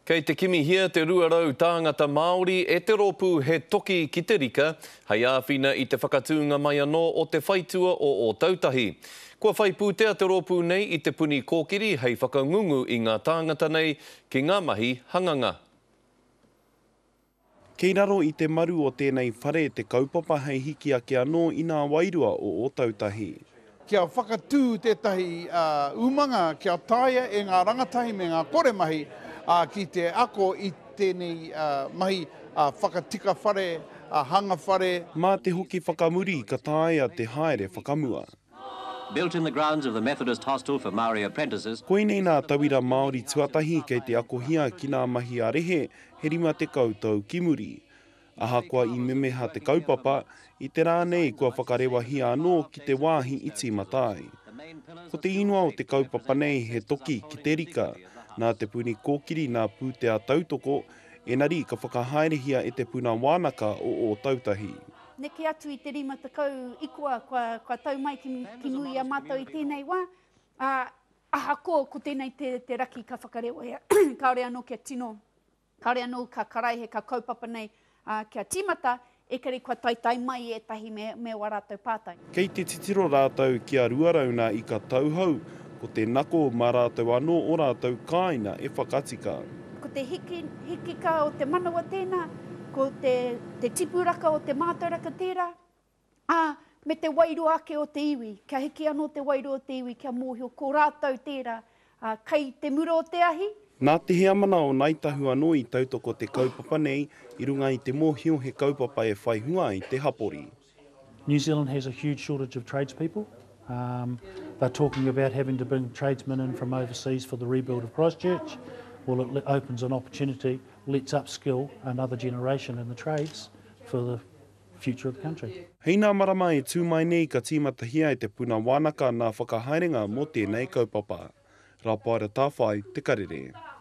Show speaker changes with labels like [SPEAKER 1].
[SPEAKER 1] Kei te kimihia te 200 tāngata Māori e te rōpū He Toki ki te Rika hei āwhina i te whakatūnga mai anō o te whaitua o Ōtautahi. Kua whai pūtea te rōpū nei i Te Puni Kōkiri hei whakangungu i ngā tāngata nei ki ngā mahi hanganga.
[SPEAKER 2] Kei raro i te maru o tēnei whare te kaupapa hei hiki ake anō i nā wairua o Ōtautahi.
[SPEAKER 3] Kia whakatū tētahi umanga kia taea e ngā rangatahi me ngā kore mahi ki te ako i tēnei mahi whakatika whare, hanga whare.
[SPEAKER 2] Mā te hoki whakamuri ka taea te haere whakamua.
[SPEAKER 4] Built in the grounds of the Methodist Hostel for Maori Apprentices.
[SPEAKER 2] Koinei nā tauira Māori tuatahi kei te akohia ki nā mahi a rehe he 50 tau ki muri. Ahakoa i memeha te kaupapa, i te rā nei kua whakarewahia anō ki te wāhi i tīmata ai. Ko te ingoa o te kaupapa nei he toki ki te rika, nā Te Puni Kōkiri nā pūtea tautoko, enari ka whakahaerehia e Te Puna Wānaka o Ōtautahi.
[SPEAKER 5] Neke atu i te 50 ikoa kua, kua tau mai ki, ki muri i a mātou i tēnei wā, ā, ahakoa ko tēnei te, te raki ka whakarewahia, kāore anō kia tino, kāore anō ka karaihe, ka kaupapa nei, ā, kia tīmata, ekari kua taetae mai ētahi me, me wā rātou pātai.
[SPEAKER 2] Kei te titiro rātou ki a 200 nā ika tauhou, ko te nako mā rātou anō ō rātou kāina e whakatika.
[SPEAKER 5] Ko te hiki, hikika o te manawa tēnā, ko te, te tipuraka o te mātauraka tērā, ā, me te wairua ake o te iwi, kia hiki anō te wairua o te iwi kia mōhio ko rātou tērā, ā, kei te mura o te ahi.
[SPEAKER 2] Nā te heamana o Ngāi Tahu anō i tautoko te kaupapa nei i runga i te mōhio he kaupapa e whai hua ai te hapori.
[SPEAKER 6] New Zealand has a huge shortage of tradespeople. Um, they're talking about having to bring tradesmen in from overseas for the rebuild of Christchurch. Well, it opens an opportunity, let's upskill another generation in the trades for the future of the country.
[SPEAKER 2] Hei nā marama e tū mai nei ka tīmatahia e Te Puna Wānaka nā whakahaerenga mō tēnei kaupapa. Rapaera Tawhai, Te Karere.